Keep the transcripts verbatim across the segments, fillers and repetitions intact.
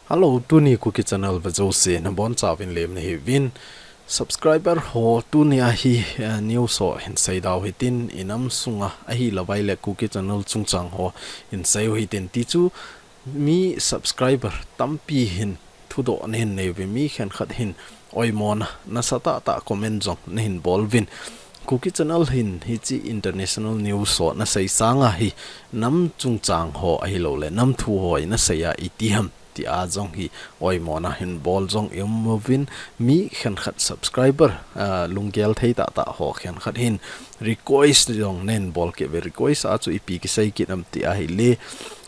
Hello, tuni Kuki Channel vejouse nabonchauvin lemna hiuvin. Subscriber ho, tuni a hi, eh, news ho hin seidau hitin, inam sunga ahilouvaileh Kuki Channel chungchang ho hin seiu hitin, tichu mi subscriber tampi hin thudoh nahin neiuvin, mi khenkhat hin oimona nasatah tah comment jong nahin boluvin. Kuki Channel hin hiche international news ho nasei sanga hi nam chungchang ho ahilouleh nam thu ho hi nasei a iti ham tia jong hi oimona hin bol jong iumuvin, mi khenkhat subscriber, ah, lunggel thei tahtah ho khenkhat hin request jong nahin bol kit uve. Request a chu ipi kisei kit ham ti ahileh,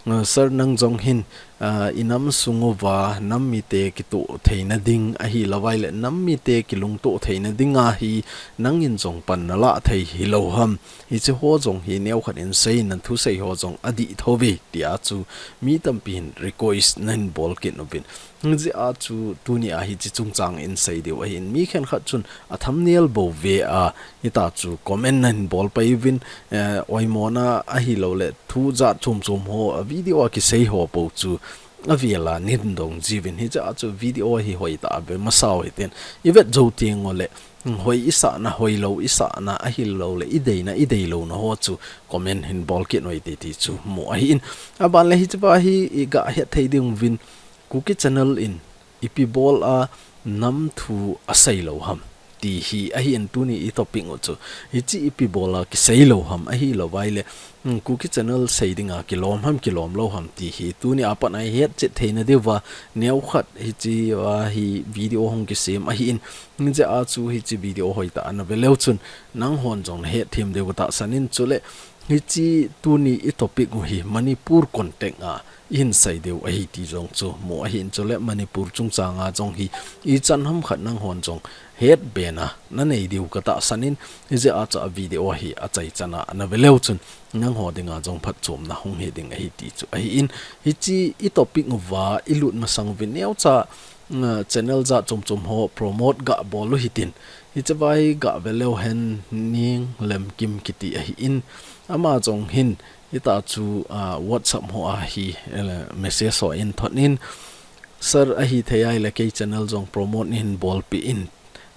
ah, sir, nang jong hin, ah, inam sung uva nam mite kitoh theina ding ahilouvaileh nam mite kilungtoh theina dinga hi nangin jong pan nalah thei hilou ham? Hiche ho jong hi neokhat in seiin, nathusei ho jong adih thouve tia chu mi tampi hin request nahin bol kit uvin. Hijeh a chu tuni a hiche chungchang in sei diu ahin, mi khenkhat chun a thumbnail bou ve a, hita chu comment nahin bol paiuvin, eh, oimona ahilouleh thu jat chom chom ho, a video a kisei ho bou chu avel a nahin dong jiuvin. Hijeh a chu video hi hoitah a ve masau hitin, ivet jou tenguleh hoi isahna, hoilou isahna, ahilouleh ideina, ideilouna ho chu comment hin bol kit uvin te ti chu mu ahin. Aban le hichea hi iga het thei diuvin, Kuki Channel in ipi bol a nam thu asei lou ham ti hi ahin, tuni i topic u chu. Hiche ipi bol a kisei lou ham ahilouvaileh, hmm, Kuki Channel sei dinga kilom ham kilom lou ham ti hi tuni a pat a ihet chet theina diuva neokhat hichea hi video hung kisem ahin. Hijeh a chu hiche video hoitah a nave leu chun nanghon jong nahet them diu katahsan in, chuleh hiche tuni i topic u hi Manipur context a ihin sei diu ahi ti jong chu mu ahin, chuleh Manipur chungchang a jong hi ichan ham khat nanghon jong hetbena nanei diu katahsan in, hijeh a chu a video hi achaichan a nave leu chun nangho dinga jong phatchomna hung hi ding ahi ti chu ahin. Hiche i topic uva ilut masang uvin neocha, uh, channel jat chom chom ho promote gabol u hitin. Hichea hi gave leu hen, Ninglemkim kiti ahin. Ama jong hin hita chu, ah, WhatsApp ho a hi, eh, message ho ahin thot in, sir, ahithei ahileh kei channel jong promote nahin bolpeh in,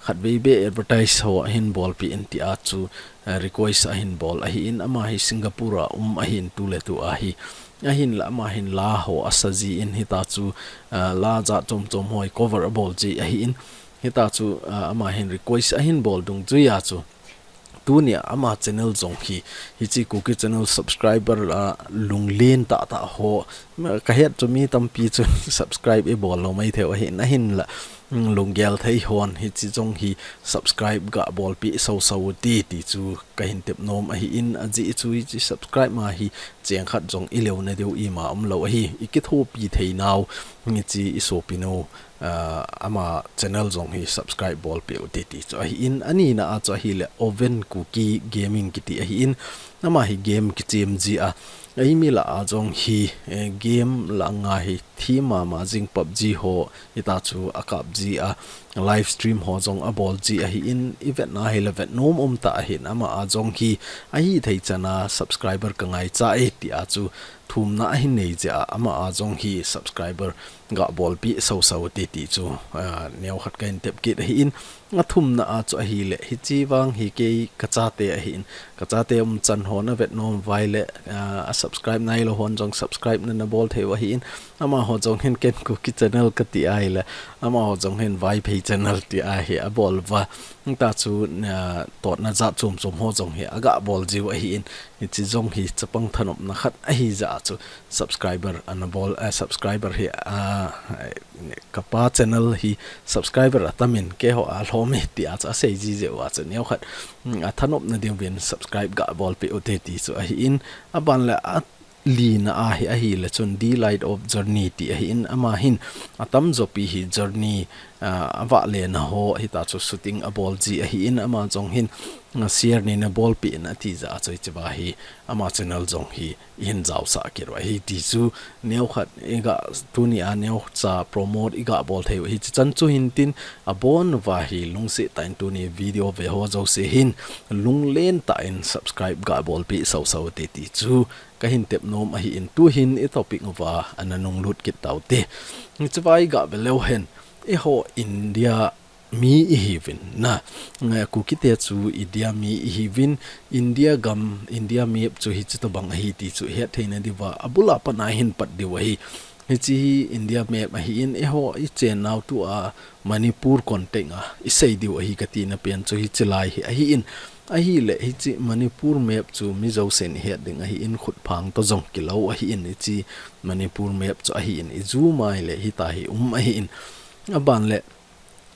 khatvei beh advertise ho ahin bolpeh in tia chu, eh, request ahin bol ahin. Ama hi Singapore a um ahin, tuletu a hi. Ahinlah ama hin la ho asa jin, hita chu, eh, la jat chom chom ho hi cover abol ji ahin. Hita chu, ah, ama hin request ahin bol dungjuia chu, tunia ama channel jong hi, hiche Kuki Channel subscriber, ah, lunglen tahtah ho, ma, kahet chu mi tampi chun subscribe ibol lou maithei u ahin, ahinlah, mm, lunggel thei hon hiche jong hi subscribe gabolpeh soso ute ti chu kahin tep nom ahin, ajeh chu hiche subscribe ma hi cheng khat jong ileuna diu ima umlou ahi, ikithopi theinau, hiche isopinu, ah, ama channel jong hi subscribe bolpeh ute ti chu ahin, anina a chu ahileh Oven Kuki Gaming kiti ahin, ama hi game kichem ji a, eimi lah a jong hi, eh, game lah nga hi thim mama jing, PUBG ho hita chu akap ji a, live stream ho jong abol ji ahin, ivetna hileh vetnom umtah ahin, ama a jong hi ahithei chan a subscriber kangaicha e tia chu thumna ahin nei jeh a, ama a jong hi subscriber gabolpeh soso ute ti chu, ah, neokhat kahin tep kit ahin. Athumna a chu ahileh, hiche vang hi kei kachate ahin, kachate umchan ho navet nom uva ahileh, ah, a subscribe nailou hon jong subscribe nana bol thei u ahin. Amaho jong hin ken Kuki channel kati ahileh, amaho jong hin Vaiphei channel tia hi abol uva. Hita chu, ah, totna jat chom chom ho jong hi agabol jiu ahin. Hiche jong hi chapang thanopna khat ahi jeh a chu subscriber ana bol, eh, subscriber hi, ah, kapa channel hi subscriber atam in keiho alhom e tia chu asei ji jeh uva chu neokhat, mm, athanopna diuvin subscribe gabolpeh ute ti chu ahin, aban le alina a hi ahileh chun The Light of Journey ti ahin, ama hin atamjopi hi journey ah, avah lena ho hitachu shooting abol ji ahin, ama jong hin, ah, share nei na bolpeh in ati jeh a chu hichea hi ama channel jong hi ihin jaosah kit u ahi ti chu neokhat iga tunia neocha promote iga bol thei u ahi. Chuchan chu hintin, abon uva hi lungset tah in tuni video ve ho jouse hin lunglen tah in subscribe ga bolpeh sau sau te ti chu kahin tep nom ahin, tuhin i topic uva ana nunglut kit tau te. Hichea iga ve leu hen, eiho India mi ihiuvin, na, eh, Kukite chu India mi ihiuvin, India gam, India map chu hichi tobang ahi ti chu ihet theina diuva abul a pat a ihin pat diu ahi. Hichi hi India map ahin, eiho ichen nau tua Manipur context a isei diu ahi katina pen chu hichi lai hi ahin. Ahile hichi Manipur map chu mi jousen ihet ding ahin, khutphang toh jong kilou ahin, hichi Manipur map chu ahin, ijumai le hita hi um ahin. Aban le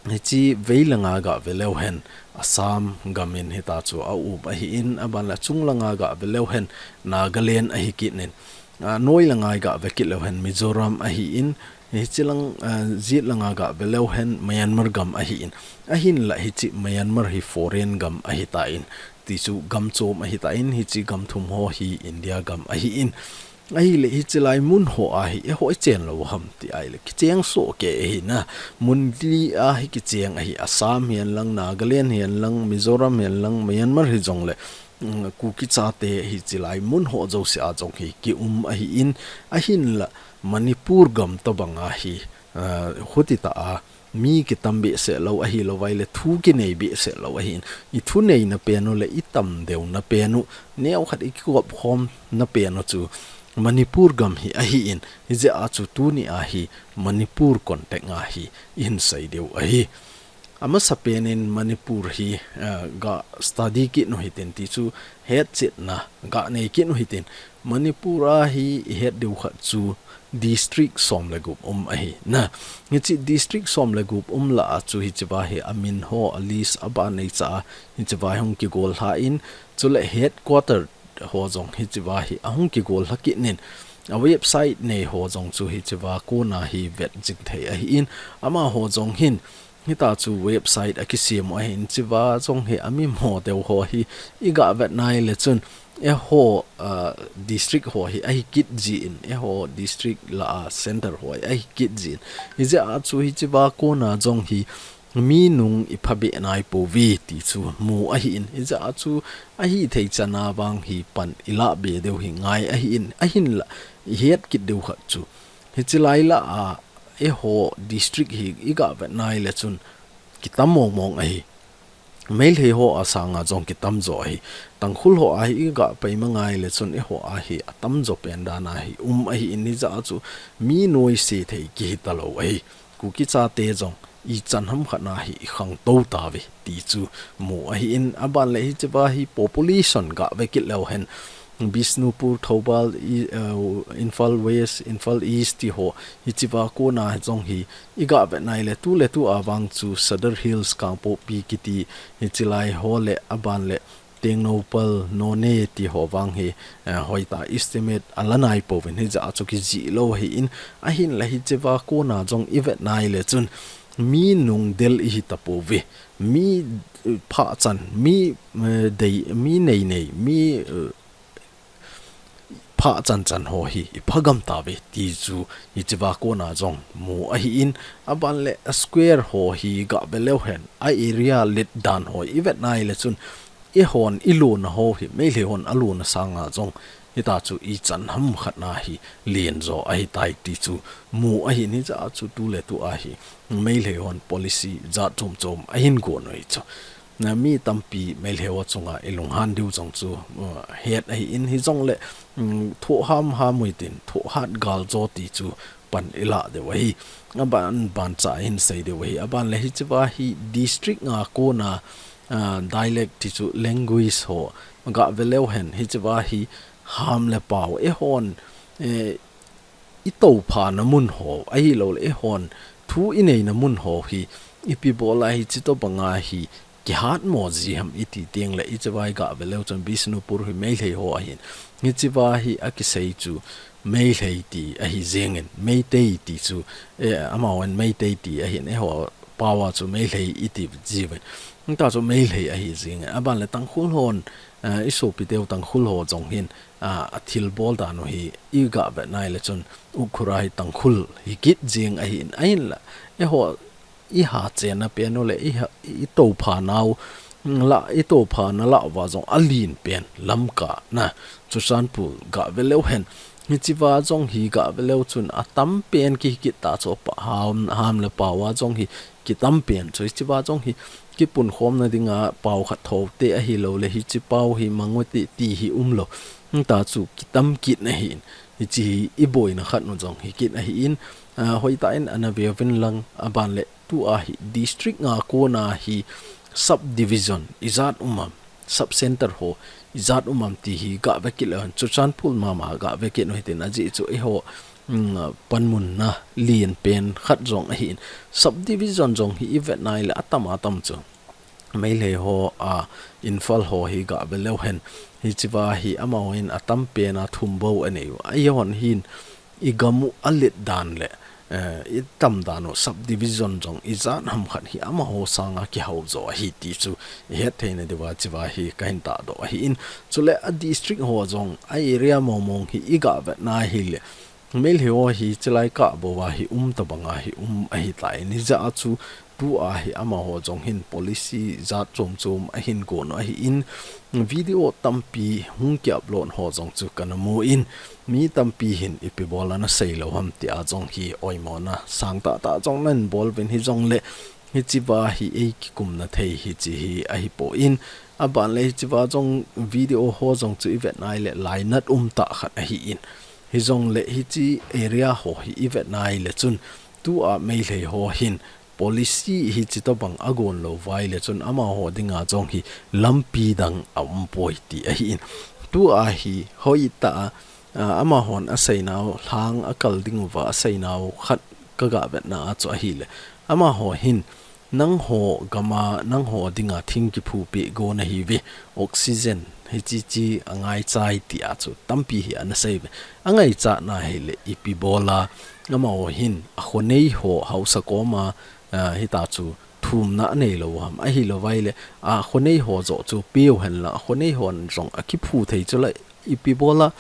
hichi veilanga ga ve leu hen, Assam gam in hitachu aum ahin, aban le chunglanga ga ve leu hen, Nagaland ahi kit in, ah, noilanga ga ve kit leu hen, Mizoram ahin, hichi lang, ah, jetlanga ga ve leu hen, Myanmar gam ahin. Ahinla hichi Myanmar hi foreign gam ahitan, ti chu gam chom ahitan, hichi gam thum ho hi India gam ahin. Ahile hichi lai mun ho a hi eiho ichen lou ham ti ahile kicheng soh kei ahi, na. Mun li a hi kicheng ahi, Assam hihen lang, Nagaland hihen lang, Mizoram hihen lang, Myanmar hijongle, mm, Kuki chate hichi lai mun ho jouse a jong hi kium ahin, ahinla Manipur gam tobang a hi, ah, hiti tah a mi kitam behseh lou ahilou vai le thu kinei behseh lou ahin. I thuneina pen u le i tamdeuna pen u, neokhat i kigop khomna pen u chu Manipur gam hi ahin, hijeh a chu tunia hi Manipur context a hi ihin sei diu ahi. Amasapen in Manipur hi, eh, ga study kit u hitin ti chu hetchetna ga nei kit u hitin, Manipur a hi ihet diu khat chu district som le gup um ahi, na. Hichi district som le gup um lah a chu hichea hi amin ho, a list, aban neicha a hichea hi hung kigollha in, chule headquarter ho jong hichea hi ahung kigollha kit in, a website nei ho jong chu hichea kona hi vet jing thei ahin, amaho jong hin hitachu website akisem u ahin, hichea jong hi ami mo deu ho hi iga vet nai le chun, eiho, ah, district ho hi ahi kit jin, eiho district lah a center ho hi ahi kit jin. Hijeh a chu hichea kona jong hi mi nung iphabeh nai pouve ti chu mu ahin, hijeh a chu ahithei chan a vang hi pan ilah be diu hi ngai ahin, ahinla ihet kit diu khat chu hichi lai lah a eiho district hi iga vet nai le chun kitam mong mong ahi. Meitei ho a sanga jong kitam jo ahi. Tangkhul ho a hi iga pai ma ngai le chun eiho a hi atam jo pen dan a hi um ahin, hijeh a chu mi noise thei kihi talou ahi. Kuki chate jong ichan ham khat na hi ikhangtou tauve ti chu mu ahin, aban le hichea hi population ga ve kit leu hen, Bishnupur, Thoubal, i, eh, Imphal West, Imphal East ti ho, hichea kona jong hi iga vet nai le tuletu a vang chu Sadar Hills, Kangpokpi kiti, hichi lai ho le aban le Tengnoupal, Noney ti ho vang hi, eh, hoitah estimate ala nai pouvin, hijeh a chu kijih lou ahin, ahinla hichea kona jong ivet nai le chun mi nung del ihi tapouve. Mi, eh, phah chan, mi, eh, dei, mi nei nei, mi, eh, phah chan chan ho hi iphagam tauve ti chu hichea kona jong mu ahin, aban le a square ho hi ga ve leu hen, a area let dan ho ivet nai le chun eihon ilona ho hi Meitei hon alona sanga jong hitachu ichan ham khat na hi len jo ahitai ti chu mu ahin, hijeh a chu tuletu a hi Meitei hon policy jat chom chom ahin gon u hi chu. Na mi tampi Meitei ho chunga ilunghan diu jong chu, uh, het ahin, hijongle, um, thoh ham ham u hitin, thoh hat gal jo ti chu pan ilah diu ahi. Aban ban cha ihin sei diu ahi. Aban le hichea hi district nga kona, ah, dialect ti chu language ho ga ve leu hen, hichea hi ham le pao eihon, eh, itophana mun ho, ahilouleh eihon thu ineina mun ho hi ipi bol a hichi tobang a hi kihat mo ji ham iti teng le, hichea hi ga ve leu chun Bishnupur hi Meitei ho ahin, hichea hi akisei chu Meitei ti ahi jengin, Meitei ti chu, eh, amahon Meitei ti ahin, eiho pao a chu Meitei iti jiuve. Hita chu Meitei ahi jing e. Aban le Tangkhul hon, eh, i sopiteu Tangkhul ho jong hin, ah, a thilbol dan u hi i gah vet nai le chun Ukhrul hi Tangkhul hi kit jing ahin, ahinla eiho i hachenna pen u le i ha, i toupha nau la, i toupha na la uva jong alen pen Lamka na Churachandpur gah ve leu hen. Hichea jong hi gah ve leu chun atam pen ki kit ta chu pa ham, ham le pao a jong hi kitam pen chu, hichea jong hi kipunkhomna dinga pao khat thou te ahilou le hiche pao hi mang u hite ti hi umlou. Hita chu kitam kit na hin, hiche hi i boina khat u jong hi kit ahin, ah, hoitah in ana ve uvin lang, aban le tua hi district nga kona hi subdivision ijat um am, sub center ho ijat um am ti hi gah ve kit leu hen, Churachandpur mama gah ve kit u hitin, ajeh chu eiho, mm, panmun na alen pen khat jong ahin, subdivision jong hi i vet nai le atam atam chu Meitei ho, a, Imphal ho hi gah ve leu hen. Hichea hi amahon atam pen a thum bou anei u. Eihon hin i gam u alet dan le, eh, i tam dan u subdivision jong ijat ham khat hi amaho sanga kihou jo ahi ti chu i het theina diuva hichea hi kahin tahdoh ahin. Chule a district ho jong a area mong mong hi i gah vet nai hile Meitei ho hi chulai kah bou a hi um tabang a hi um ahitai. Hijeh a chu tua hi amaho jong hin policy jat chom chom ahin gon u ahin, video tampi hung ki upload ho jong chu kana mu in, mi tampi hin ipi bol a na sei lou ham tia jong hi oimona sang tah tah jong nan bol uvin, hijongle hichea hi ei kikumna thei hiche hi ahipoi. Aban le hichea jong video ho jong chu i vet nai le lainat um tah khat ahin, hijongle hiche area ho hi i vet nai le chun tua Meitei ho hin policy hiche tobang a gon lou uva ile chun amaho dinga jong hi lampi dang a um poi ti ahin. Tua hi hoitah a, a, amahon a seinau, lhang a kal ding uva a seinau khat ka gah vetna a chu ahile, amaho hin, nangho gam a, nangho dinga thing kiphu peh gon ahi uve, oxygen hiche che a ngaichai tia chu tampi hi ana sei uve. A ngaichat na hile ipi bol a, amaho hin a khonei ho haosa kom a, ah, hita chu thumna a nei lou ham, ahilou uva ile a khonei ho joh chu peh u hen lang, a khonei hon jong a kiphu thei chu la ipi bol a,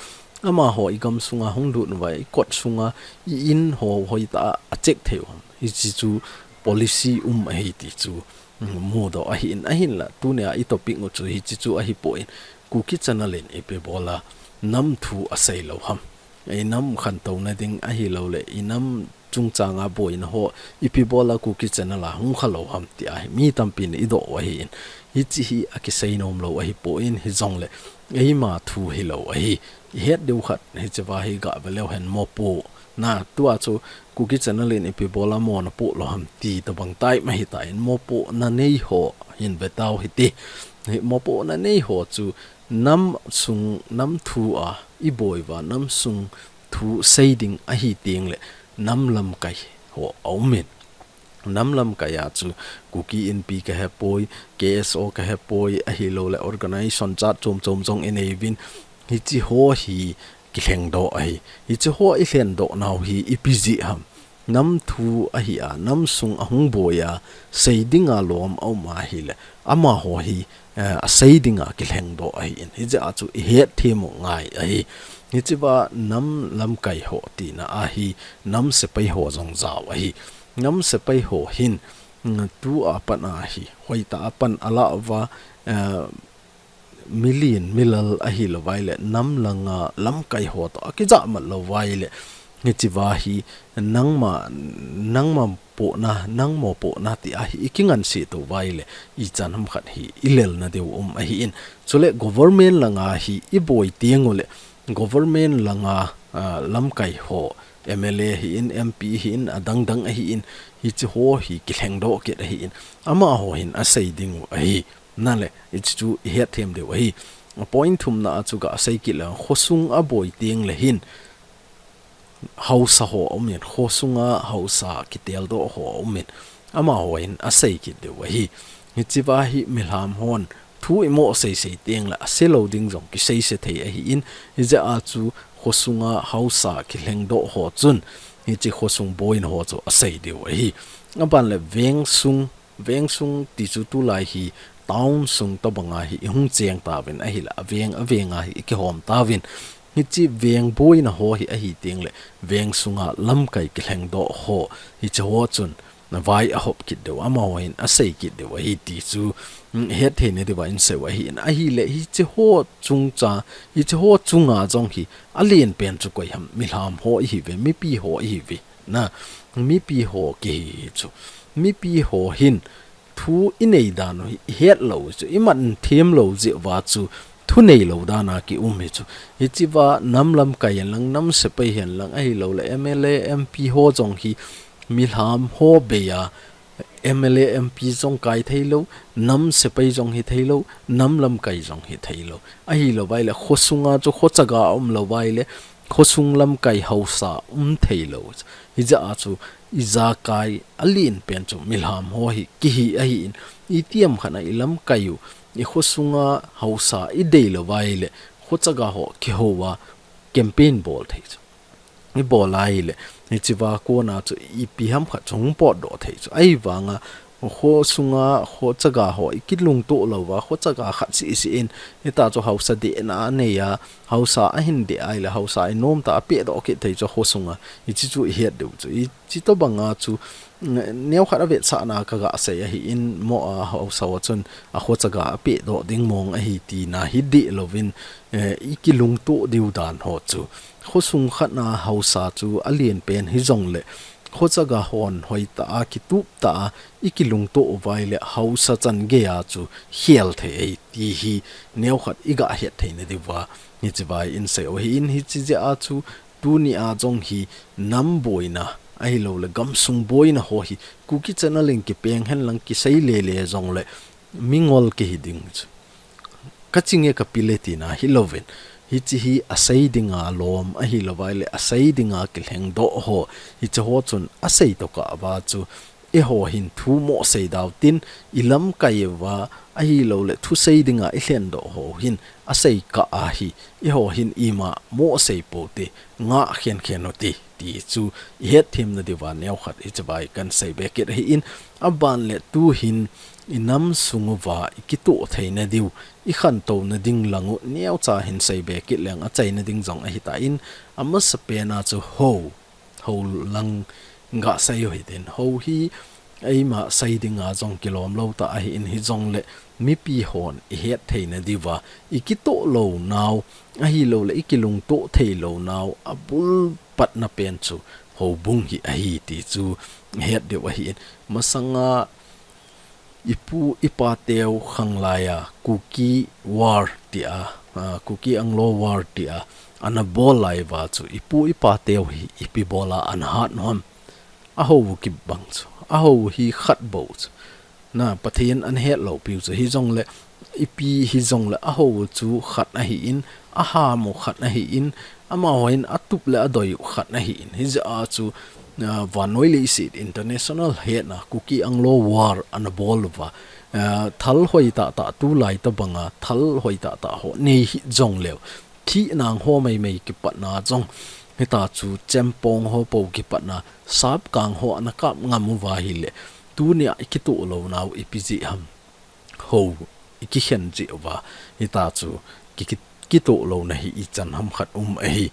amaho i gam sunga hung lut uva i kot sunga i in ho hoitah a a check thei u ham. Hiche chu policy um ahi ti chu, mm, mudoh ahin, ahinla tunia i topic u chu hiche chu ahipoi. Kuki channel in ipi bol a nam thu a sei lou ham. I nam khantouna ding ahilou le, i nam chungchang a boina ho, ipi bol a Kuki channel a hung kha lou ham tia hi mi tampin i doh u ahin. Hiche hi a kisei nom lou ahipoi, hijongle eima thu hilou ahi. I het diu khat, hichea hi gah ve leu hen, mopohna, tua chu Kuki channel in ipi bol a mo na poh lou ham ti tobang type ahitan, mopohna nei ho hin ve tau hite. Hi mopohna nei ho chu nam sung, nam thu a i boi uva, nam sung thu sei ding ahi teng le nam lamkai ho a um in. Nam lamkai a chu Kuki Inpi ka hepoi, K S O ka hepoi, ahilou le organization jat chom chom jong i nei uvin. Hiche ho hi kilhengdoh ahi. Hiche ho i lhendoh nau hi ipi jeh ham. Nam thu ahi a, nam sung a hung boi a, sei dinga lom a um ahile, amaho hi, eh, a sei dinga kilhengdoh ahin. Hijeh a chu i het them u ngai ahi. Hichea nam lamkai ho tina a hi nam sepai ho jong jao ahi. Nam sepai ho hin, mm, tua pat a hi hoitah a pan a la uva, eh, milen milal ahilou uva ile, nam langa lamkai ho toh a kijahmat lou uva ile, hichea hi nangma, nangma pohna, nang mopohna tia hi i kingansei tou uva ile, ichan ham khat hi i lelna diu um ahin. Chule government langa hi i boi teng u le, government langa, ah, lamkai ho, M L A hin, M P hin, adang dang ahin, hiche ho hi kilhengdoh kit ahin, amaho hin a sei ding u ahi. Nale, hiche chu i het them diu ahi. A point thumna a chu ka sei kit le, khosung a boi teng le hin, haosa ho a um in, khosunga haosa kiteldoh ho a um in, amaho hin a sei kit diu ahi. Hichea hi milham hon thu i mo sei sei teng le a se lou ding jong kisei se thei ahin, hijeh a chu khosunga haosa kilhengdoh ho chun Hiche khosung boina ho chu asei diu ahi. Aban le veng sung, veng sung ti chu tulai hi town sung tobanga hi ihung cheng tauvin ahile, aveng, avenga hi ikihom tauvin. Hiche veng boina ho hi ahi teng le, veng sunga lamkai kilhengdoh ho, hiche ho chun, na vai ahop kit diu, amaho hin asei kit diu ahi ti chu, mm, het theina diuva insei u ahi in. Ahile, hiche ho chungcha, hiche ho chunga jong hi, alen pen chu koi ham, milham ho ihiuve, mipi ho ihiuve. Na, mipi ho kihi hi chu. Mipi ho hin, thu inei dan u hi ihet lou chu, iman them lou jeh uva chu, thu nei lou dan a kium hi chu. Hichea nam lamkai hen lang, nam sepai hen lang, ahilou le M L A, M P ho jong hi milham ho bei a, M L A, M P jong kai thei lou, nam sepai jong hi thei lou, nam lamkai jong hi thei lou. Ahilou vai le, khosunga chu khochaga um lou vai le, khosung lamkai haosa um thei lou. Hijeh a chu ijakai alen pen chu milham ho hi kihi ahi in, itiham khat a ilamkai u, ikhosunga haosa idei lou vai le, khochaga ho kihou a campaign bol thei chu. Ibol ahile, hichea kona chu ipi ham khat chu hung potdoh thei chu. Ahivanga, khosunga, khochaga ho ikilungto lou va, khochaga khat seh seh in, hita chu haosa dehna anei a, haosa ahin deh ahile, haosa inom tah a apehdoh kit thei chu khosunga, hiche chu ihet diu chu. Hiche tobanga chu, mm, neokhat avetsahna kaga sei ahi in, mo a haosa ho chun akhochaga apehdoh ding mong ahi tina hi deh louvin, eh, ikilungto diu dan ho chu. Khosung khat a haosa chu alen pen hijong le, khochaga hon hoitah a, kitup tah a, ikilungto u vai le, haosa chan gei a chu khel thei ahi ti hi neokhat iga het theina diuva, hichea insei u ahi in. Hiche jeh a chu tuni a jong hi nam boina, ahilou le, gamsung boina ho hi, Kuki Channel in kipeng hen lang kisei lele jong le, mingol kihi ding chu. Kachi nge kapi le tina hilouvin. Hiche hi asei dinga lom ahilou vai le, asei dinga kilhengdoh ho. Hiche ho chun asei tokah uva chu, eiho hin thu mo sei dau tin, ilamkai uva, ahilou le, thusei dinga ilhendoh ho hin asei kah ahi. Eiho hin ima mo sei pou te, ngah khen khen u te, ti chu ihet themna diuva neokhat hichea kahin sei be kit ahi in, aban le, tu hin inam sung uva ikitoh theina diu, ikhantouna ding lang u neocha hin sei be kit leng achaina ding jong ahitan, amasapen a chu hou, hou lang ga sei u hitin. Hou hi eima sei dinga jong kilom lou tah ahi in, hijong le mipi hon ihet theina diuva, ikitoh lou nau, ahilou le, ikilungto thei lou nau, abul patna pen chu houbung hi ahi ti chu het diu ahi in. Masanga ipu ipa teu khang lai a Kuki War tia, ah, Kuki Anglo War tia ana bol lai uva chu, ipu ipa teu hi ipi bol a ana hat u ham? Ahou u kibang chu, ahou u hi khat bou chu. Na, Pathen ana het lou piu chu, hijong le, ipi hijong le, ahou u chu khat ahi in, aham u khat ahi in, amaho hin atup le adoi u khat ahi in. Hijeh a chu, ah, vannoi leiset international hetna Kuki Anglo War ana bol uva. Ah, thal hoi tah tah, tulai tobanga thal hoi tah tah ho nei hijong leu, thih nang ho mai mai kipatna jong, hita chu chempong ho pou kipatna, sapkang ho ana kap ngam uva ahile, tunia ikitoh lou nau ipi jeh ham? Hou ikikhen jeh uva, hita chu ki, ki, kitoh louna hi ichan ham khat um ahi.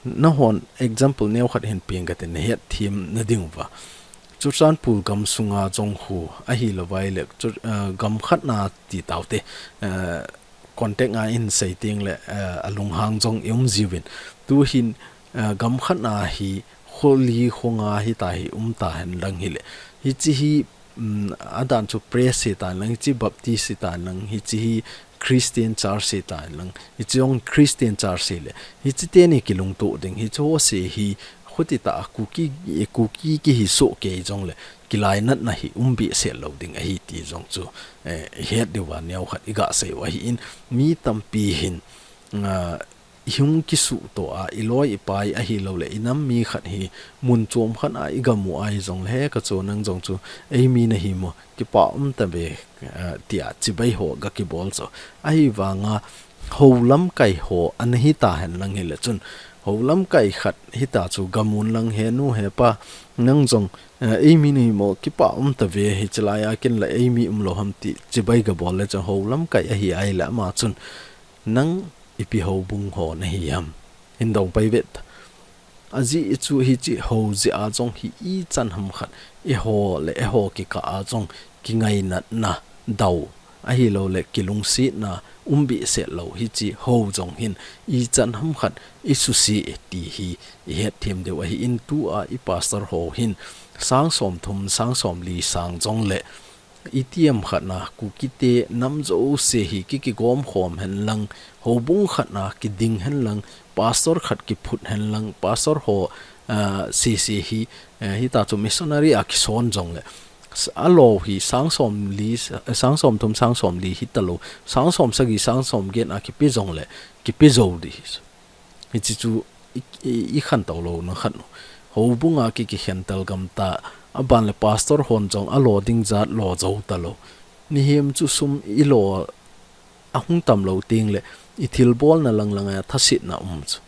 Nahon example neokhat hin peng kate, nahet themna diuva. Churachandpur gamsunga jong khu ahilou vai le, chu, eh, gam khat na ti tau te, eh, context a in sei teng le, eh, alunghang jong i um jiuvin. Tu hin, eh, gam khat na hi kho li kho nga hita hi um ta hen lang hile. Hiche hi, um, adan chu Pres hita hen lang, hiche Baptist hita hen lang, hiche hi Christian Church hita hen lang, hiche jong Christian Church hile. Hiche teni kilungto ding, hiche ho se hi khuti tah a Kuki, Kuki kihi soh kei jong le, kilainatna hi um behseh lou ding ahi ti jong chu, eh, het diuva neokhat iga sei u ahi in, mi tampi hin, ah, ihung kisuhtoh a, iloi ipai ahilou le, inam mi khat hi mun chom khat a igam u ahi jong le, he ka chu nang jong chu eimi nahi mo, kipa um tave, ah, tia chibai ho ga kibol chu. Ahivanga hou lamkai ho ana hita hen lang hile chun, Ho lamkai khat hita chu gamun lang, he nu he pa, nang jong, eh, eimi ni mo kipa um ta ve, hichi lai a ken la eimi um lou ham ti chibai gabol le chun ho lamkai ahi ai le ama chun, nang ipi houbung ho nahi ham? Hin dong pai vet. Ajeh chu hichi ho jeh a jong hi ichan ham khat eiho le eiho kikah a jong kingainatna dau, ahilou le kilungsetna um behseh lou hichi ho jong hin ichan ham khat isuse ti hi ihet them diu ahi in, tua i pastor ho hin sang som thum, sang som li sang jong le itiham khat na Kuki te nam jouse hi ki, kigom khom hen lang, houbung khat na kiding hen lang, pastor khat kiphut hen lang, pastor ho, ah, sese hi, eh, hita chu missionary a kison jong le, s-, alou hi sang som li, eh, sang som thum, sang som li hita lou, sang som sagi, sang som get a kipe jong le, kipe jou di hi. Hichi chu i, i, ikhen tou louna khat u. Houbung a ki, kikhen tel gam ta, aban le pastor hon jong alo ding jat lo jou ta lou. Mihem chu sum ilo ahung tam lou teng le, i thilbolna lang lang a thasetna um chu.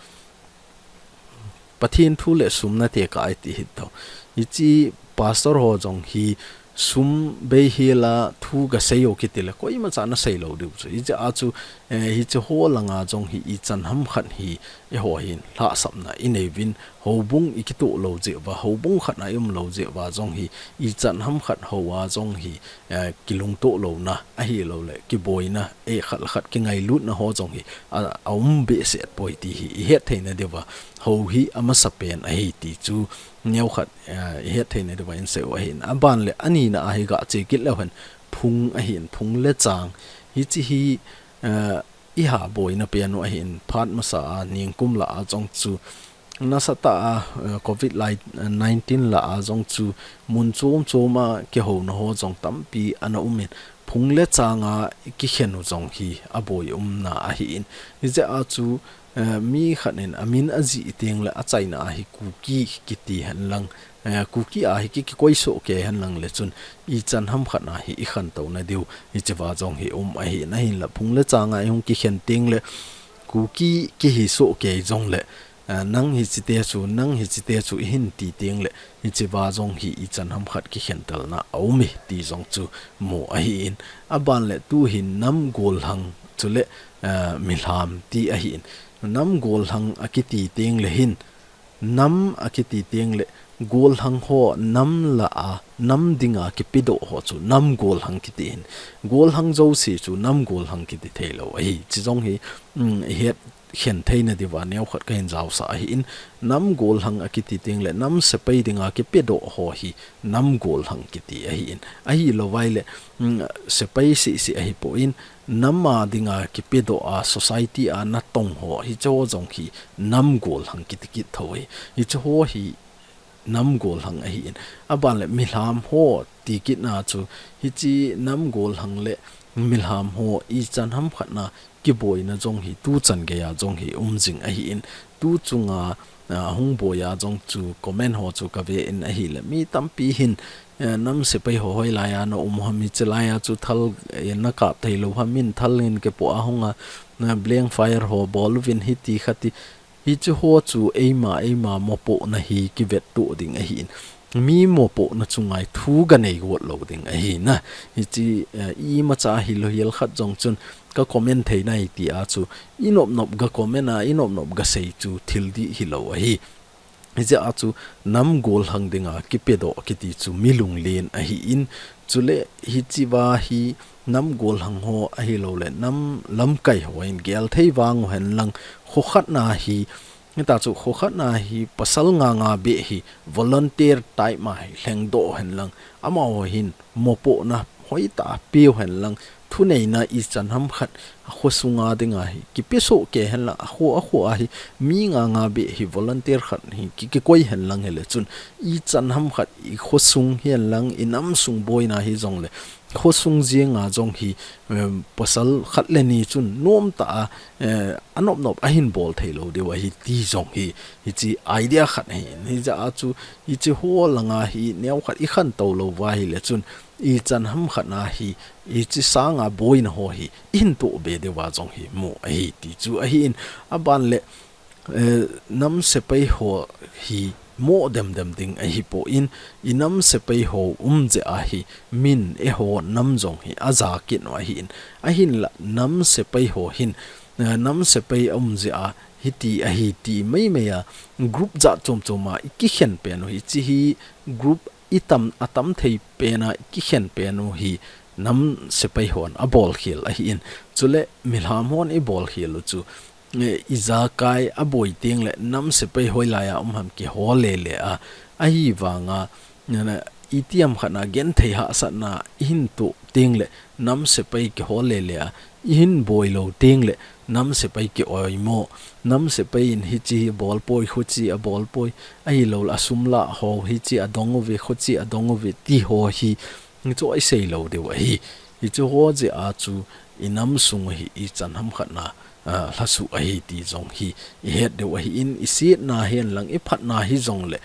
Pathen thu le sum na tekah a iti hi tou. Hichi pastor ho jong hi sum bei hi la thu gasei u kiti le, koima cha nasei lou diu chu. Hichi a chu, eh, hichi ho lang a jong hi ichan ham khat hi eiho hin lhahsamna inei uvin, houbung ikitoh lou jeh uva, houbung khat na i um lou jeh uva jong hi ichan ham khat ho a jong hi, eh, kilungtoh louna, ahilou le kiboina, eh, khat le khat kingailutna ho jong hi a, aum behseh poi ti hi ihet theina diuva, ho hi amasapen ahi ti chu neo khat, eh, ihet theina diuva insei u ahin. Aban le anina a hi gache kit leu hen, phung ahin, phung le chang. Hichi hi, eh, iha boina pen u ahin, phat masa a ningkum lah a jong chu nasatah a, eh, covid lai, eh, nineteen lah a jong chu mun chom chom a kihouna ho jong tampi ana um in, phung le chang a kikhen u jong hi aboi umna ahin. Hijeh a chu, eh, mi khat in amin ajih teng le achaina a hi Kuki kiti hen lang, eh, Kuki a hi ki, kikoi soh kei hen lang le chun ichan ham khat na hi ikhen touna diu hichi va jong hi um ahin, ahin la phung le chang a ihung kikhen teng le Kuki kihi soh kei jong le, eh, nang hichi te chu, nang hichi te chu ihin ti teng le, hichi va jong hi ichan ham khat kikhen telna aum e ti jong chu mu ahin. Aban le tu hin nam golhang chule, eh, milham ti ahin. Nam golhang akiti teng le hin, nam akiti teng le, golhang ho nam lah a, nam dinga kipedoh ho chu nam golhang kiti hin. Golhang jouse chu nam golhang kiti thei lou ahi. Chi jong hi, um, ihet khen theina diuva neo khat kahin jaosah ahin, nam golhang akiti teng le, nam sepai dinga kipedoh ho hi nam golhang kiti ahin. Ahilou vai le, um, sepai sisi ahi poi, nam a dinga kipedoh a, society a natong ho, hichi ho jong hi nam golhang kiti kit thou ahi. Hichi ho hi nam golhang ahin. Aban le milham ho ti kit na chu, hichi nam golhang le milham ho ichan ham khat na kiboina jong hi tuchan gei a jong hi um jing ahin. Tu chunga, ah, hung boi a jong chu comment ho chu kave in ahile, mi tampi hin, eh, nam sepai ho hoilai a na um u ham, hichi lai a chu thal, eh, na kap thei lou ham, min thal ngin kipoh a hung a, na blank fire ho bol uvin hiti khati. Hichi ho chu eima, eima mopohna hi kivettoh ding ahin. Mi mopohna chunga thu ganei got lou ding ahi na. Hichi, eh, imacha hilou hiel khat jong chun ka comment thei nai ti a chu, inop nop ga comment a, inop nop gasei chu thil dih hilou ahi. Hijeh a chu nam golhang dinga kipedoh kiti chu mi lunglen ahin, chule hichi va hi nam golhang ho ahilou le nam lamkai ho in gel thei vang u hen lang, kho khat na hi, hita chu kho khat na hi pasal nga nga beh hi volunteer type ma hi lhengdoh hen lang, amaho hin mopohna hoitah a pe u hen lang, thuneina ichan ham khat, a kho sunga dinga hi kipe soh kei hen lang, a kho, a kho a hi mi nga nga beh hi volunteer khat hi ki, kikoi hen lang hile chun, ichan ham khat i kho sung hi hen lang, i nam sung boina hi jong le, kho sung jeng a jong hi, em, pasal khat le ni chun nomtah a, eh, anop nop ahin bol thei lou diu ahi ti jong hi, hichi idea khat ahin. Hijeh a chu, hichi ho lang a hi neo khat ikhen tou lou va hile chun, ichan ham khat na hi, hichi sanga boina ho hi ihin toh be diuva jong hi mu ahi ti chu ahin. Aban le, Eh, nam sepai ho hi mo dem dem ding ahi poi, i nam sepai ho um jeh a hi min eiho nam jong hi aja kit u ahin. Ahinla nam sepai ho hin, eh, nam sepai um jeh a hiti ahi ti mai mai a group jat chom chom a i kikhen pen u hichi hi group i tam, a tam thei pen a i kikhen pen u hi nam sepai hon abol khel ahin. Chule milham hon i bol khel u chu, eh, i jakai a boi teng le nam sepai hoilai a um ham kihol le le a. Ahivanga, nana, itiham khat na genthei hahsatna i hin tup teng le nam sepai kihol le le a. I hin boi lou teng le nam sepai ki oimo. Nam sepai in hichi hi abol poi, khuchi abol poi. Ahilou le a sum lah ho hichi adong uve, khuchi adong uve ti ho hi chu i sei lou diu ahi. Hichu ho jeh a chu i nam sung u hi ichan ham khat na, ah, lhasuh ahi ti jong hi i het diu ahin, i sietna hen lang i phatna hi jong le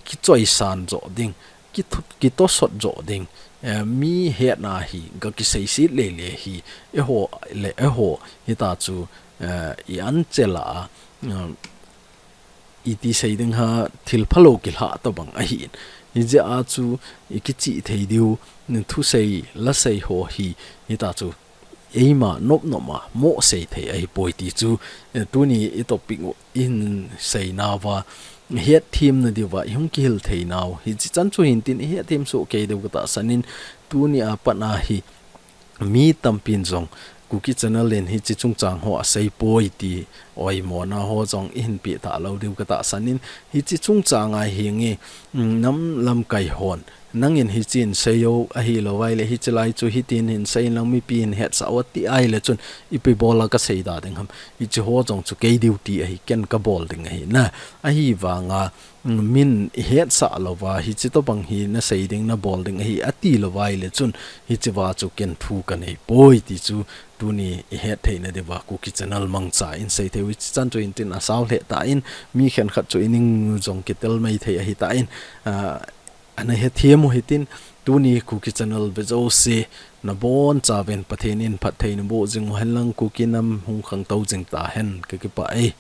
kichoisan jo ding, kithu-, kitosot jo ding, eh, mi hetna hi ga kiseiset le le hi, eiho le eiho hita chu, eh, i an chela a, um, iti sei ding ham, thil phalou kilha tobang ahin. Hijeh a chu i kichih thei diu, thusei, lasei ho hi, hita chu eima nop nop a mo sei thei ahi poi ti chu, eh, tuni i topic u i hin sei nauva, hetthem na diuva i hung kihil thei nau. Hichi chan chu hin tin i hetthem soh kei diu ka tahsan in, tuni a pat a hi, mi tampin jong Kuki Channel in hichi chungchang ho asei poi ti oimona ho jong i hin pe talou diu ka tahsan in, hichi chungchang a hi nge, mm, nam lamkai hon, nangin hichi in sei o, ahilou vai le hichi lai chu hitin hin sei in lang mipi in hetsah o ti ai le chun ipi bol a ka sei da ding ham. Hichi ho jong chu kei duty ahi, ken ka bol ding ahi na. Ahivanga, min i hetsah louva, hichi tobang hi na sei ding, na bol ding ahi, ati lou vai le chun, hichi va chu ken thu ka nei poi ti chu, tuni i het theina diuva Kuki Channel mangcha in sei thei u. Hichi chan chu hin tin a sao lheh tan, mi khenkhat chu i ning jong kitel mai thei ahi tan, ah, ana hetthem u hitin, tuni Kuki Channel ve jouse, na bonchauvin Pathen in phatthei na boh jing u hen lang, Kuki nam hung khangtou jing ta hen, ka kipah e.